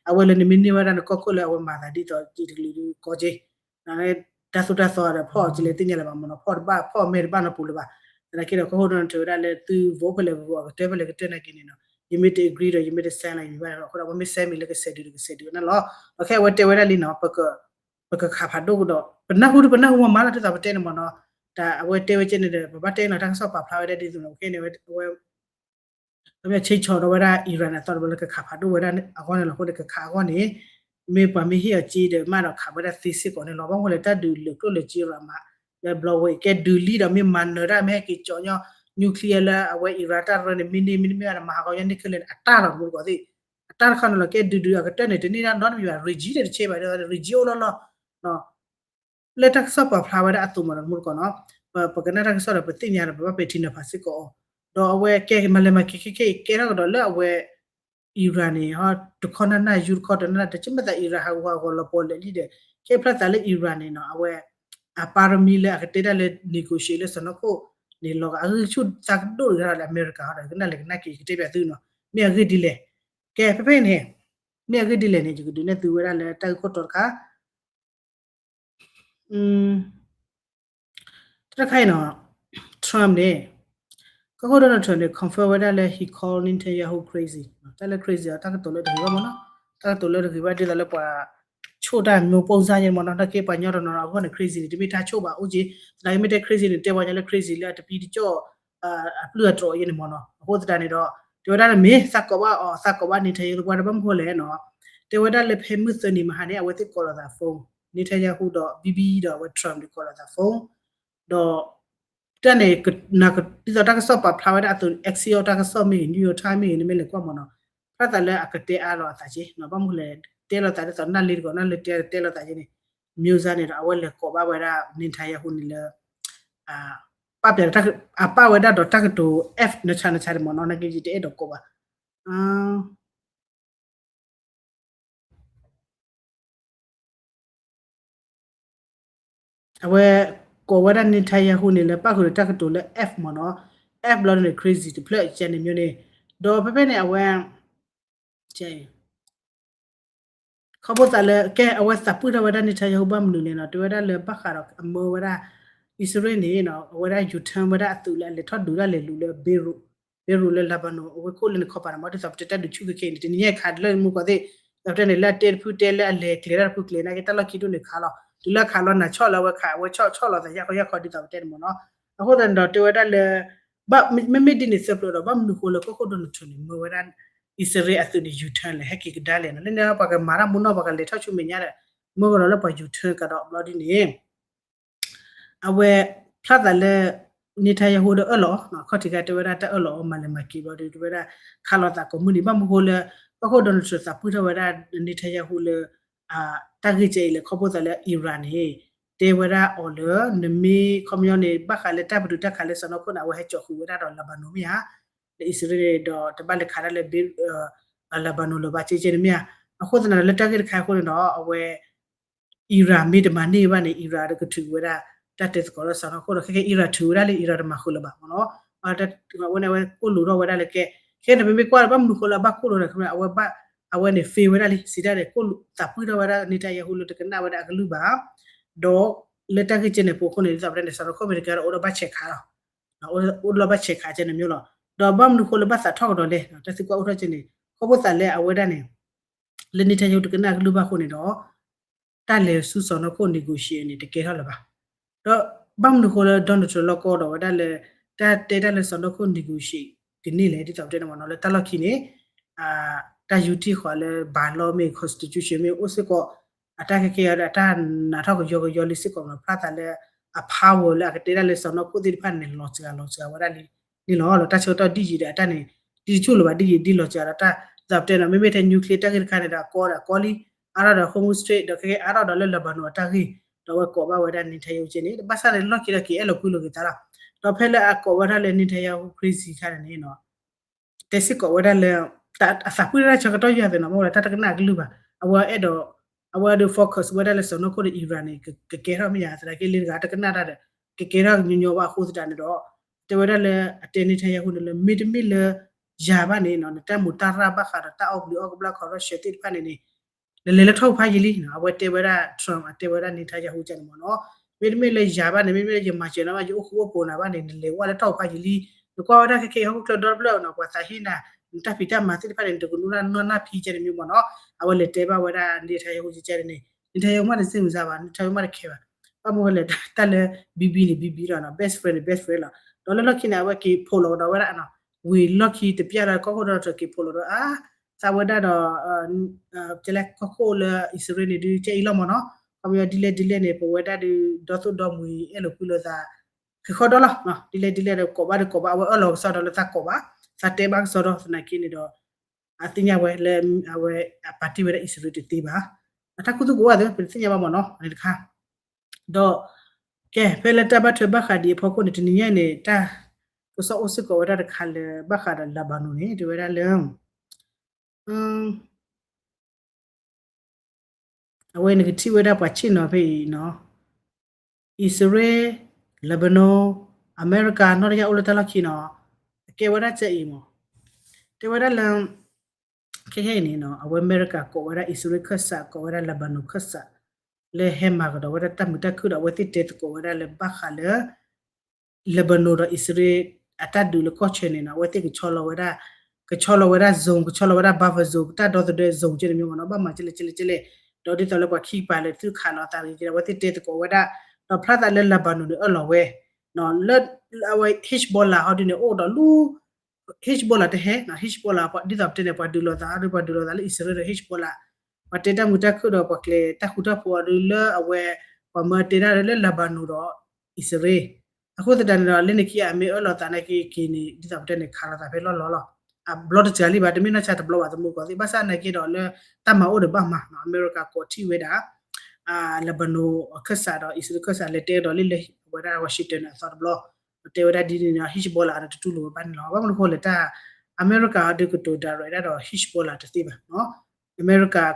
အဝဲလၢနမ့ၢ်န့ၢ်ဝဲဒၣ်နကီၢ်ခိၣ်လၢအဝဲမၤသးဒ်သိးက့ၤတကလုာ်ဒုးကီက့ၤ တၢ်သိၣ်တၢ်သီဒီး ဖီၣ်အီၤကလဲၤသ့ၣ်ညါလၢၤဘၣ်မ့ၢ်နီၤ, ဖီၣ်တဘၣ် ဖီၣ်အီၤမဲာ်တဘၣ်နီတပူၤလၢၤဘၣ်. သနာ်က့ဒီး ကီၢ်ခိၣ် Donald Trump ဝဲဒၣ်လၢသု vote ဖဲလဲၣ် vote အကတၢၢ်ဖဲလဲၣ်ကတၢၢ်နာ်က့န့ၣ်နီၤ, ယမ့ၢ်တ agree ဒီး ယမ့ၢ်တ sign လီၤ ယမ့ၢ်ဘၣ်ဒီး အဃိဒီး ပှၤမ့ၢ် sign မ့ၢ်လၢကစဲးဒုးဒီး ကစဲးဒုးဝဲဒၣ်လီၤ. ဒီးခဲအဝဲတဲဝဲဒၣ်လံနီၤ, ပကခးဖးဒိၣ်ကဒီး ပနၢ်ဟူတပနၢ်ဟူမးမးလီၤ ဒ်သိးပတဲန့ၣ်မ့ၢ်နီၤ, တၢ်အဝဲတဲဝဲကဲန့ၣ်ဒီး ပဘၣ်တဲနီၤ တၢ်ကစီၣ်ပာ်ဖျါဝဲဒၣ်ဒ်သိးနီၤ, ခဲန့ၣ်ဝဲ ခီပညီ ဆ့ဆီၣ်ဒီးဝဲဒၣ် Iran အသီတဘျီလၢကခးဖးဒိၣ်ဝဲဒၣ်အဂီၢ်န့ၣ်လီၤ. အဃိန့ၣ် ကခးအဂီၢ်န့ၣ် မ့ၢ်ပှၤမ့ၢ်ဟ့ၣ်အီၤစ့ဒီး မ့ၢ်ဒီးခးဝဲဒၣ်သ့စ့ၢ်ကီးန့ၣ်လီၤ. ဘၣ်မနုၤလဲၣ် တၢ်ဒုးလၢကျိၣ်လၢစ့ရၤမး လၢဘျီဝဲအံၤ ကဲဒုးလံဒီး မ့ၢ်မၤနၢၤတၢ် မ့ၢ်ဟဲက့ၤကၠီညီ nuclear လၢအဝဲ Iran တၢ်ရၢန့ၣ် မ့ၢ်န့ၢ် မ့ၢ်န့ၢ်မ့ၢ်ဒီး မၤဟးဂီၤညီန့ၢ်ခဲလၢာ်န့ၣ် အတၢ်လီၤမူတကိးသ့ၣ် အတၢ်တခါန့ၣ်လီၤ. ကဲဒုးဒုးအကတၢၢ်န့ၣ် တန့ၢ်ဒၣ်နီတမံၤဘၣ် regime န့ၣ်တဆဲးဘၣ် regime အိၣ်လီၤလီၤ လၢတၢ်ကစီၣ်ပာ်ဖျါဝဲဒၣ်အသိးမ့ၢ်နီၤ မူတကိးနီၤ, ပကနၣ်တၢ်ကစီၣ်ဒီး ပသ့ၣ်ညါဒီး ပဘၣ်ပဲာ်ထံနီၤဖးစ့ၢ်ကီးအီၤ, ဒီးအဝဲကဲမၤလဲၤမၤက့ၤခဲခဲအံၤ ကဲထီၣ်ကဒီးလၢအဝဲ Iran န့ၣ် တခီနၢ်နၢ် ယူတခီတနၢ်နၢ် တကမၣ်သး Iran ဟးဂူာ်ဟးဂီၤလီၤပီၤလဲၣ်လံဒီး ကဲဖျါသးလၢ Iran န့ၣ်နီၤ အဝဲ အပၣ်ရမံၤလၢအကတဲတၢ်လၢ negotiate လၢစီၢ်နီၤခိၣ်န့ၣ် လီၤဂာ်အဂံၢ်ဆူၣ်သးကဒိၣ်တဂၤဒီးလၢအမဲရကၤဟီဒီး ကနၣ်လဲၤကနၣ်က့ၤ ယကတဲပၠးသုနီၤ မ့ၢ်အဂ့ၢ်ဒ်လဲၣ်. ကဲဖဲဖဲန့ၣ် မ့ၢ်အဂ့ၢ်ဒ်လဲၣ်န့ၣ် ယကဒုးနဲၣ်သုဝဲဒၣ်လၢတၢ်ဂ့ၢ်ခိၣ်တီတခါ တၢ်တခါအံၤနီၤ Trump န့ၣ် ကီၢ်ခိၣ် Donald Trump န့ၣ် confirm ဝဲဒၣ်လၢ he call Netanyahu crazy တၢ်လၢ crazy အီၤ တၢ်ကတိၤလၢတဂ့ၤဘၣ်မ့ၢ်နီၤ, တၢ်ကတိၤလၢတဂ့ၤဘၣ်ဒ်သိးလၢပှၤ ဆိၣ်တၢ်မျိုးပိၢ်စၢ်ညါမ့ၢ်နီၤ, တၢ်က့ပှၤညီတနီၤနီၤအဂီၢ်န့ၣ် crazy န့ၣ် တမ့ၢ်တၢ်ဆိၣ်ဘၣ်အိၣ်က့, သနာ်က့မ့ၢ်တဲ crazy န့ၣ် တဲပှၤညီလၢ crazy လၢအတပံတကၠီၣ် အပျုၢ်အတြီၤအံၤန့ၣ်မ့ၢ်နီၤ, အဃိသတးန့ၣ်ဒီး တဲဝဲဒၣ်လၢမ့ၢ်သးကိးဘၣ်အီၤ သးကိးဘၣ် Netanyahu သပှၢ်တဘၣ်မနုၤဃိလဲၣ်နီၤ, တဲဝဲဒၣ်လၢဖဲမုၢ်သၢနံၤမဟါန့ၣ် အဝဲသ့ၣ်ကိးလိာ်သး phone, Netanyahu ဒီး Bibi ဒီးအဝဲ Trump န့ၣ် ကိးလိာ်သး phone ဒီး တၢ်န့ၣ် ဒ်သိးတၢ်ကစီၣ်ပာ်ဖျါဝဲဒၣ်အသိး Axios တၢ်ကစီၣ်မ့ၢ်ဂ့ၤ New York Times မ့ၢ်ဂ့ၤ နမ့ၢ်လဲၤကွၢ်မ့ၢ်နီၤ, ဖျါသးလၢအကတဲအါလိာ်အသးက့နီၤ, ဘၣ်မနုၤလဲၣ် တဲလိာ်သးဒ်သိးနၢ်လ့တကီး နၢ်လ့တဲတဲလိာ်သးက့န့ၣ်, မျိုးစား န့ၣ်ဒီး အဝဲလဲၤကိးဘၣ်ဝဲဒၣ် Netanyahu န့ၣ်လၢ ပာ်ပၠး အပာ်ဝဲဒၣ်ဒီးတၢ်ကတိၤ F နဆးနဆးန့ၣ်မ့ၢ်နီၤ, နာ်က့ယတအဲၣ်ဒိးကိးဘၣ် အဝဲ ကိးဝဲဒၣ် Netanyahu န့ၣ် လၢပၣ်ဃုာ်ဒီးတၢ်ကတိၤလၢ F မ့ၢ်နီၤ, F ဘျီန့ၣ် crazy တဖျၢၣ် ကဲန့ၣ်မျိုးန့ၣ်, ဒီးဖဲဖဲန့ၣ် အဝဲ ကဲ ခီဖျိသးလၢ ကဲ အဝဲသးပှၢ်ထီၣ်ဝဲဒၣ် Netanyahu ဘၣ်မနုၤလဲၣ်နီၤ, တဲဝဲဒၣ်လၢဘၣ်ဃးဒီးအမၢဝဲဒၣ် အံၣ်စရ့လးန့ၣ်နီၤ, အဝဲဒၣ် U-turn ဝဲဒၣ်အသုးလၢအလဲၤထီၣ်ဒုးတၢ်လဲၤလူၤလၢ Beirut, Beirut လၢ Lebanon အဝဲခိၣ်လၢန့ၣ်ခီပၤန့ၣ် မ့ၢ်ဒ်သိးပတဲတၢ်ဒုးဆူၣ်ခဲခဲအံၤန့ၣ် တနံၤညါခးလၢမူကီၢ်သ့ၣ် ဒီးပတဲန့ၣ် လၢအတဲတဖုတဲလၢအလဲၤကျဲၤတၢ်တဖုကျဲၤနာ်က့ တၢ်လီၢ်ခံဒိၣ်န့ၣ်ခးလီၤ, တုၤလၢအခးလီၤနၤဆီၣ်လၢအဝဲခး အဝဲဆီၣ်ဆီၣ်လီၤသးယၢ်ခီယၢ်ခီဒ်သိးပတဲန့ၣ်မ့ၢ်နီၤ, အဃိသတးန့ၣ်ဒီးတဲဝဲဒၣ်လၢ ဘၣ်မ့မ့ၢ်ဒ်န့ၣ်သၢဖျၢၣ်ဒီး ဘၣ်မနုၤဃိလၢကီၢ်ခိၣ် Donald Trump န့ၣ် မၢဝဲဒၣ် အံၣ်စရ့လးအသုးန့ၣ် U-turn လဲၣ် ဟဲက့ၤကဒါလဲၣ်နီၤ, လၢန့ၣ်ပှၤကမၤတၢ်မူနီၢ် ပှၤကလဲၤထီၣ်ဆူမဲာ်ညါဒီး မၢကဒီးလၢပှၤ U-turn ကဒီးဘျီဒ်န့ၣ် အဝဲ ဖျါသးလၢ Netanyahu ဒီးအၢၣ်လီၤအီၤနီၤ, ခီၣ်ထံးခါတဲဝဲဒၣ်တၢ်အၢၣ်လီၤအီၤ မၤလဲၤမၤက့ၤဘျီဒ် တဲဝဲဒၣ် ခးလိာ်သးကိးမုၢ်နံၤ ဘၣ်မနုၤဃိလၢ ကီၢ်ခိၣ် Donald Trump သးပှၢ်ထီၣ်ဝဲဒၣ် Netanyahu လၢ တၢ်ဂ့ၢ်ကဲအံၤလဲၣ် ခီဖျိသးလၢ Iran န့ၣ် တဲဝဲဒၣ်အီၤလၢ နမ့ၢ်ခီပညီန့ၣ် ဘၣ်ဃးလၢတၢ်ပတုာ်တၢ်ခးလၢစီၢ်နီၤခိၣ်န့ၣ် အဝဲဟဲကၠီၤဃုာ်ဝဲဒၣ်ဒီး Lebanon မ့ၢ်ဧါ, လၢအံၣ်စရ့လးဒီး တဘၣ်လဲၤခးတၢ်လၢ Lebanon လၢၤဘၣ် ကဲကဲန့ၣ်မ့ၢ်ဧါ, အဃိသတးဒီးလၢတၢ်ဂ့ၢ်တခါအဃိန့ၣ်ဒီး အဝဲ Iran မ့ၢ်တမၤန့ၢ်ဘၣ်န့ၣ် Iran ဒီးကထုးဝဲဒၣ် တၢ်တဲသကိးလၢစီၢ်နီၤခိၣ်ဒီး ခဲကဲ Iran ထုးဝဲဒၣ်လၢ Iran တမၤဃုာ်လၢၤဘၣ်မ့ၢ်နီၤ, အဝဲန့ၣ်အဝဲကိၣ်လိာ်ထီၣ်ဝဲဒၣ်လၢကဲ, ခဲန့ၣ် ပမ့ၢ်ကွၢ်လၢဘၣ်မနုၤဃိလၢအဘၣ်ကိၣ်လိာ်န့ၣ် အဝဲ အဝဲန့ၣ် fail ဝဲဒၣ်လံ စံးတၢ်န့ၣ် ကိၣ်လိာ်သးပှၢ်ထီၣ်ဝဲဒၣ် Netanyahu လၢတကနၣ်ဝဲဒၣ်အကလုၢ်ဘၣ်, ဒီးလၢတၢ်ဂ့ၢ်ကဲန့ၣ်ပူၤအဃိန့ၣ် ဒ်သိးပတဲန့ၣ် စီၢ်နီၤခိၣ်အမဲရကၤဒီး အိၣ်ဒီးဘၣ်ဆဲးခးလီၤ, အိၣ်ဒီးဘၣ်ဆဲးခးကဲန့ၣ်မ့ၢ်လီၤ, ဒီးဘၣ်မနုၤဃိလၢဘၣ်သးထီၣ်ကဒီးလဲၣ် တၢ်သံကွၢ်အိၣ်ထီၣ်ကဲန့ၣ် ခီဖျိသးလၢအဝဲဒၣ်န့ၣ် လၢ Netanyahu တကနၣ်အကလုၢ်ဘၣ်အဃိန့ၣ်ဒီး တၢ်လဲၤဆူစီၢ်နီၤခိၣ် negotiate န့ၣ် တကဲထီၣ်လၢၤဘၣ်, ဒီးဘၣ်မနုၤဃိလၢ Donald Trump လီၢ်ကီဒီးဝဲဒၣ်လၢ တၢ်တဲတၢ်လၢစီၢ်နီၤခိၣ် negotiate ကန့ၢ်လဲၣ် ဒ်သိးပတဲန့ၣ်မ့ၢ်နီၤ လၢတၢ်လီၢ်ခံန့ၣ် တၢ်ယူးထံၣ်ဃီၤလၢ bylaw မ့ၢ် constitution မ့ၢ်အိၣ်စ့ၢ်ကီး အတၢ်ခဲကဲအံၤဒီး အတၢ်နးထီၣ်ကယီကယီလံစ့ၢ်ကီးမ့ၢ်နီၤ ဖျါသးလၢ အ power လၢအကတဲဒၣ်လၢစီၢ်နီၤခိၣ်သ့ၣ်တဖၣ်န့ၣ် လီၤစှၤလီၤစှၤဝဲဒၣ်လံန့ၣ်လီၤ. ဒီးတၢ်ဆၢကတီၢ်ဒ်ယံၤဒီး အတၢ်န့ၣ် ဒ်တဆူၣ်လၢၤဘၣ် ဒ်ယံၤဒ်လီၤစှၤဒီး တၢ်ဒ်သိးပတဲန့ၣ် မ့မ့ၢ်ထဲ nuclear တၢ်ဂ့ၢ်တခါန့ၣ်ဒီး အကီဒီးအကီလံ အါထီၣ်ဒီး Hormuz Strait ဒီးခဲကဲအါထီၣ်ဒီးလၢ Lebanon အတၢ်ဂ့ၢ် ဒီးအဝဲကိးဘၣ်ဝဲဒၣ် Netanyahu ကဲန့ၣ် ဘၣ်ဆၣ်န့ၣ် လီၢ်ခံဒီးက့ၤအဲၣ်လီၤကွံလိာ်က့ၤသးလီၤ. ဒီးဖဲလၢအကိးဘၣ်ထီၣ်လၢ Netanyahu crazy ခါန့ၣ်န့ၣ် တဲစ့ၢ်ကီးဝဲဒၣ်လၢ အသးပှၢ်တၢ်ဆၢကတီၢ်ယၤသ့ၣ်နီၤ မ့ၢ်ဝဲဒၣ်တၢ်တကနၣ်အကလုၢ်ဘၣ် အဝဲအဲၣ်ဒိး အဝဲဒၣ် focus ဝဲဒၣ်လၢစီၢ်နီၤခိၣ်ဒီး Iran န့ၣ် ကကဲထီၣ်မ့ၢ်ယၤ သနာ်က့လၢတဂၤတကနၣ်တၢ်ဒီး ကကဲထီၣ်ညီညီဘၣ်အဃိသတးန့ၣ်ဒီး တဲဝဲဒၣ်လၢအတဲ Netanyahu န့ၣ်လၢ မ့တမ့ၢ်လၢ ယၤဘၣ်န့ၣ် နတၢ်မူးတၢ်ရၢ်ဘၣ်ဃးဒီးတၢ်အီၣ်ဘျုးအီၣ်ကဘျၣ် corruption သ့ၣ်တဖၣ်န့ၣ်န့ၣ် နလဲၤလၢထီၣ်ပူၤဖးယံာ်လံ အဝဲတဲဝဲဒၣ် Trump အတဲဝဲဒၣ် Netanyahu ကဲန့ၣ်မ့ၢ်နီၤ မ့တမ့ၢ်လၢယၤဘၣ်န့ၣ် မ့မ့ၢ်လၢယမၤစၢၤနၤဘၣ် ယအိၣ်ဃူအိၣ်ဖိးနၤဘၣ်န့ၣ် နလဲၤဝဲလၢထီၣ်ပူၤဖးယံာ်လံ နကွၢ်ဝဲဒၣ်ခဲခဲအံၤဟီၣ်ခိၣ်ချၢဒီတဖျၢၣ်နီၤ ပှၤသးဟ့နၤ နတၢ်ဖံးတၢ်မၤသ့ၣ်တဖၣ်န့ၣ် နတကနူၤနီၢ်နီၢ်ဖံးကဲန့ၣ်မ့ၢ်နီၤ အဝဲလဲၤတဲဘၣ်ဝဲဒၣ် Netanyahu ကဲန့ၣ် Netanyahu မ့ၢ်တစ့မုၢ်စၢ်ဘၣ် Netanyahu မ့ၢ်တခဲဘၣ် ဘၣ်မနုၤလဲၣ် တၢ်လၢ Bibi န့ၣ် Bibi လီၤနီၤ best friend န့ၣ် best friend လီၤ ဒီးလၢလီၢ်ခံန့ၣ် အဝဲက့ၤဖိးလီၤကဒီးဝဲဒၣ်နီၤ ဝံၤလီၢ်ခံတပျၢ်လီၤ ကီၢ်ခိၣ်ဒီးက့ၤဖိးလီၤဒီး အါ သးဝဲဒၣ်ဒီး ကဲလၢကီၢ်ခိၣ်လၢအံၣ်စရ့လးန့ၣ်ဒုး ကဲအံၤလီၤမ့ၢ်နီၤ ခီပညီဒ်လဲၣ်ဒ်လဲၣ်န့ၣ် ပဝဲဒၣ်ဒုး ဒီသိၣ်ဒီမှံၤအဲၣ်လိာ်ကွံလိာ်သး ဃုာ်ဃီဒီလီၤ ဒ်လဲၣ်ဒ်လဲၣ်ဒီး ကိးဘၣ်ဒီးကိးဘၣ် အဝဲအၢၣ်လီၤကစီဒီးလၢသးကိးဘၣ် သးတဲဘၣ်ကစီဒီသနာ်က့န့ၣ်ဒီး အသ့ၣ်ညါဝဲလၢ အဝဲအပာ်တ့ၢ်ဝဲဒၣ်အံၣ်စရ့လးတသ့ဘၣ် အတၢ်ခူသူၣ်ကဝၢ်သ့ ပတသ့ၣ်ညါဘၣ်မ့ၢ်နီၤ အန့ၣ်တခါ ဒီး ကဲ ဖဲလၢတၢ်ဘၣ်ထွဲဘၣ်ဃးဒံးအဖီခိၣ်န့ၣ် တနံၤညါန့ၣ် တၢ်ကစီၣ်အိၣ်စ့ၢ်ကီးဝဲဒၣ်တခါလၢ ဘၣ်ဃးဒီး Lebanon န့ၣ် တဲဝဲဒၣ်လၢ အဝဲန့ၣ်ကထံၣ်ဝဲဒၣ်ပှၤဆ့ၣ်နီၤဖဲအံၤနီၤ အံၣ်စရ့လး Lebanon အမဲရကၤ နီၢ်တယၢ်အိၣ်လၢတၢ်လီၢ်ခံနီၤ အကဲဝဲဒၣ်ကဲအံၤမ့ၢ် တဲဝဲဒၣ်လၢ ခဲခဲအံၤန့ၣ်နီၤ အဝဲအမဲရကၤကိးဝဲဒၣ်အံၣ်စရ့လးခၢၣ်စး ကိးဝဲဒၣ် Lebanon ခၢၣ်စး လၢဟဲမၤကဒီးဝဲဒၣ်တၢ်မုာ်တၢ်ခုၣ်ဒီး အဝဲသ့ၣ်တဲသကိးဝဲဒၣ်လၢဘၣ်ဃးလၢ Lebanon ဒီးအံၣ်စရ့လး အတၢ်ဒုးလၢကီၢ်ဆၢန့ၣ်နီၤ အဝဲသ့ၣ်ကဆီလီၤဝဲဒၣ် ကဆီလီၤဝဲဒၣ် zone ကဆီလီၤဝဲဒၣ် buffer zone တၢ်ဒီသဒၢ zone ကဲန့ၣ်မ့ၢ်နီၤ ဘၣ်မၤကဲလဲၣ်ကဲလဲၣ်ကဲလဲၣ် ဒီးဒ်သိးလၢပှၤခံကပၤလဲၤသုးခးလီၤအသးကဲ အဝဲသ့ၣ်တဲသကိးဝဲဒၣ် ဒီးဖျါသးလၢ Lebanon န့ၣ်အၢၣ်လီၤဝဲ လၢ အဝဲ Hezbollah ဟီဒုန့ၣ် အိၣ်ဒီးလူ Hezbollah တဟဲ Hezbollah ဒ်သိးပတဲန့ၣ် ပှၤဒုးလိာ်သးဒီး ပှၤဒုးလိာ်သးလၢအံၣ်စရ့လးဒီး Hezbollah ပှၤတဲတၢ်မုာ်တၢ်ခုၣ်ဒီးပှၤကျဲၤတၢ်ဃူတၢ်ဖိးအီၤဒုးလၢအဝဲ ပှၤမၢတဲဒၣ်လၢ Lebanon ဒီးအံၣ်စရ့လး အဃိသတးန့ၣ်ဒီး လၢန့ၣ်ခံအမ့ၢ်အၢၣ်လီၤသးနာ်က့က့ၤန့ၣ် ဒ်သိးပတဲန့ၣ် ခးလိာ်သးဖဲလီၢ်လီၢ်လီၤ. အဘျီတစှၤလံဘၣ် တမ့ၢ်နီၢ်ဆါတဘျီဘၣ် သမူကီၢ်သ့ၣ် ဘၣ်ဆၣ်နာ်က့ဒီးလၢ တၢ်မၤအိၣ်ဒီးဘၣ်မၤ အမဲရကၤကိးထံၣ်ဝဲဒၣ် Lebanon အခၢၣ်စးဒီး အံၣ်စရ့လးခၢၣ်စး လဲၤတဲကဒီးလံလၢဝဲဒၣ် Washington အသီတဘျီ တဲဝဲဒၣ်ဒ်န့ၣ်ဒီး Hezbollah န့ၣ် တတူၢ်လိာ်ဝဲဘၣ်န့ၣ်လီၤ. ဘၣ်မနုၤအဃိလဲၣ် တၢ် အမဲရကၤဒုးကတိၤ direct ဒၣ်ဒီး Hezbollah တသ့ဘၣ် အမဲရကၤ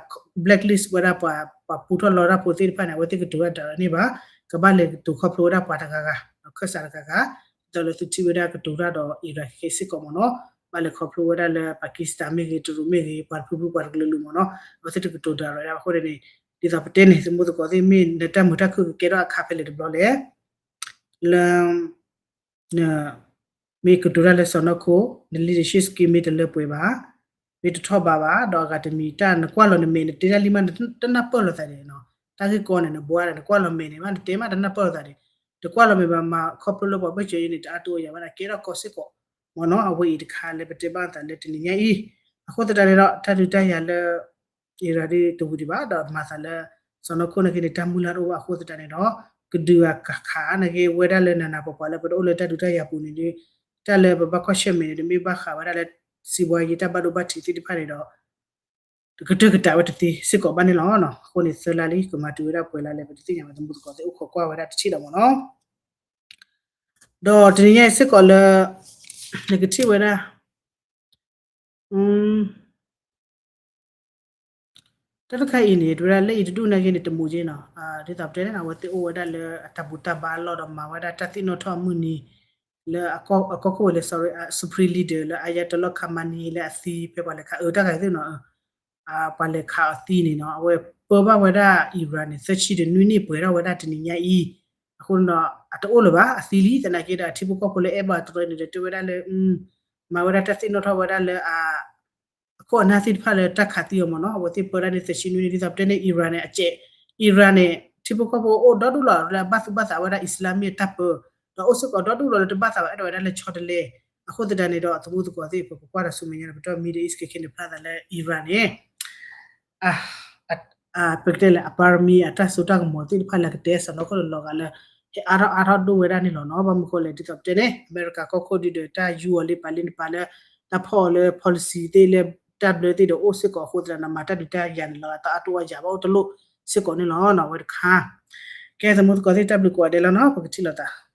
blacklist ဝဲဒၣ်ပှၤ ပှၤပူထီၣ်လီတၢ်ဖိသ့ၣ်တဖၣ်န့ၣ် အဝဲသ့ၣ်ကတိၤတၢ် direct န့ၣ်ဘၣ် ကဘၣ်လဲၤကတိၤခီဖျိဝဲဒၣ်ပှၤတဂၤဂၤ ခၢၣ်စးတဂၤဂၤ ဒ်သိးလၢသုထံၣ်ဝဲဒၣ်ကတိၤတၢ်ဒီး Iran ခဲစ့ၢ်ကီးမ့ၢ်နီၤ ဘၣ်လဲၤခီဖျိဝဲဒၣ်လၢ Pakistan မ့ၢ်ဂ့ၤ တရူးမ့ၢ်ဂ့ၤ ပှၤတဖုဖုပှၤတကလုာ်လုာ်မ့ၢ်နီၤ အဝဲသ့ၣ်တကတိၤတၢ်ရဲၣ်ဒၣ်အဃိန့ၣ် ဒ်သိးပတဲန့ၣ် သုမူသကိးသ့ၣ်မ့ၢ်နတၢ်မုာ်တၢ်ခုၣ်ကကဲထီၣ်အခါဖဲလဲၣ်တဘျီလဲၣ် လၢ န မ့ၢ်ကတိၤတၢ်လၢစီၢ်နီၤခိၣ် န leadership skill မ့ၢ်တလၢပှဲၤဘၣ်, မ့ၢ်တထီၣ်ဘးဘၣ် ဒီးအဂၤတမံၤတၢ်နကွၢ်လီၤနမဲာ် နတဲတၢ်လံမး တနၢ်ပၢၢ်လိာ်သးဒံးနီၤ, တၢ်ဂ့ၢ်ကီန့ၣ် နဘှါဒီး နကွၢ်လီၤမဲာ်န့ၣ်မး နတဲမးတနၢ်ပၢၢ်လိာ်သးဒံး, တကွၢ်လီၤမဲာ်ဘၣ်မး ခီဖျိလၢပှၤဘၢၣ်စၢၤအံၤန့ၣ် တအါတအိၣ်ယၤဘၣ်ဒီး ကဲထီၣ်ကီစ့ၢ်ကီး မ့ၢ်နီၤ, အဝဲအံၤတခါလၢပတဲဘၣ်သးလၢတနံၤညါအံၤ, အဃိသတးန့ၣ်ဒီး တၢ်ဒုးတၢ်ယၤလၢ Iran ဒ်တဝံၤဒံးဘၣ် ဒီးမၤသးလၢ စီၢ်နီၤခိၣ်နာ်က့န့ၣ် တၢ်မုၢ်လၢ်တအိၣ်ဘၣ်အဃိသတးန့ၣ်ဒီး ကဒုးအကခးနာ်က့ ဝဲဒၣ်လၢနးနးပှၤပှၤလၢပတအိၣ်လၢတၢ်ဒုးတၢ်ယၤပူၤန့ၣ်ဒီး တၢ်လၢပဘၣ်ကွၢ်ဆၢၣ်မဲာ်န့ၣ်ဒီး မ့ၢ်ဘၣ်ဃးဝဲဒၣ်လၢ စံးဘှါယံၤ တၢ်ဘၣ်ဒိဘၣ်ထံးသ့ၣ်တဖၣ်န့ၣ်ဒီး တကတၢၢ်ကတၢၢ်ဝဲတသ့စ့ၢ်ကီးဘၣ်န့ၣ်လီၤ. အဃိန့ၣ်သၢလါလံ ကမၤတုၤဝဲဒၣ်ပှဲၤလါလဲၣ် ပတသ့ၣ်ညါဘၣ် သမူသကိးသ့ၣ်အိၣ်ခိးကွၢ်ဝဲဒၣ်တထံၣ်ဒီးမ့ၢ်နီၤ, ဒီးတနံၤညါအံၤစ့ၢ်ကီးလၢ နကထံၣ်ဝဲဒၣ် တၢ်တခါအံၤန့ၣ် တဝဲဒၣ်လၢအံၤတဒူၣ်နာ်က့န့ၣ် တမူၤက့နီၤ, ဒ်သိးပတဲန့ၣ် အဝဲသ့ၣ်အိၣ်ဝဲဒၣ်လၢအတၢ်ဘူၣ်တၢ်ဘါအလီၢ်ဒီးမၤဝဲဒၣ်တၢ်သ့ၣ်နီၣ်ထီၣ်အမုၢ်နံၤ လၢအကီၢ်ခိၣ်ဝဲလၢ sorry Supreme Leader လၢ Ayatollah Khamenei လၢအသံဖဲပှၤလဲၤခးအၢတၢ်ဂၤသ့ၣ်နီၤ, ပှၤလဲၤခးအီၤသံန့ၣ်နီၤ အဝဲပၢဘၣ်ဝဲဒၣ် Iran န့ၣ် သၢဆံတနွံနံၣ်ပှဲၤထီၣ်ဝဲဒၣ်တနံၤညါအံၤ, အဃိန့ၣ်ဒီး အတအိၣ်လၢၤဘၣ် အသံလံ သနာ်က့ဒီး အထံဖိကီၢ်ဖိလၢအဲၣ်ဘၣ်တရၢန့ၣ်ဒီး တဲဝဲဒၣ်လၢ မၤဝဲဒၣ်တၢ်သ့ၣ်နီၣ်ထီၣ်ဝဲဒၣ်လၢ အခိၣ်အနၢ်သ့ၣ်တဖၣ်လၢတၢ်ခးသံအီၤမ့ၢ်နီၤ, အဝဲသ့ၣ်ပၢဒၣ်န့ၣ် သၢဆံနွံနံၣ် ဒ်သိးပတဲန့ၣ် Iran န့ၣ် အကဲး Iran န့ၣ် ထံဖိကီၢ်ဖိအိၣ်ဒီဒူၣ်လီၤ လၢအဘၣ်သူၣ်ဘၣ်သးဝဲဒၣ် Islamic အတၢ်ပၢ, ဒီးအိၣ်စ့ၢ်ကီးဒီဒူၣ်လီၤလၢတဘၣ်သးဘၣ် အဲၣ်ဒိးဝဲဒၣ်လၢဆီတလဲ, အဃိသတးန့ၣ်ဒီး သမူသကိးသ့ၣ် ပကကွၢ်ဒီးဆူမဲာ်ညါန့ၣ် ပတီၢ် Middle East ခဲခဲန့ၣ် ဖျါသးလၢ Iran န့ၣ် ပကတဲလၢအ pyramid အတၢ်စိတၢ်ကမီၤသ့ၣ်တဖၣ်လၢကတဲစီၢ်နီၤခိၣ်လၢလီၤဂာ်လၢ ဟဲအါထီၣ်အါထီၣ်ဒိၣ်ဝဲဒၣ်န့ၣ်လီၤနီၤ, ဘၣ်မနုၤဃိလဲၣ် ဒ်သိးပတဲန့ၣ် အမဲရကၤကီၢ်ခိၣ်ဒုဒီး တၢ်ယူအီၤလၢပာ်လ့နပာ်လၢ တၢ်ဖီၣ်အီၤလၢ policy သ့ၣ်လၢတၢ်ဘျၢသ့ၣ်ဒီးအိၣ်စ့ၢ်ကီးအဃိသတးန့ၣ် မၤတၢ်ဒုးတၢ်ယၤန့ၣ်လီၤ တအါတအိၣ်အယၤဘၣ်အိၣ်တလိၣ်စ့ၢ်ကီးန့ၣ်လီၤနီၤ အဝဲတခါ, ကဲ သမူသကိးသ့ၣ်တၢ်ဘျုးကိးဂၤဒဲးလီၤနီၤ ပကထံၣ်လိာ်သး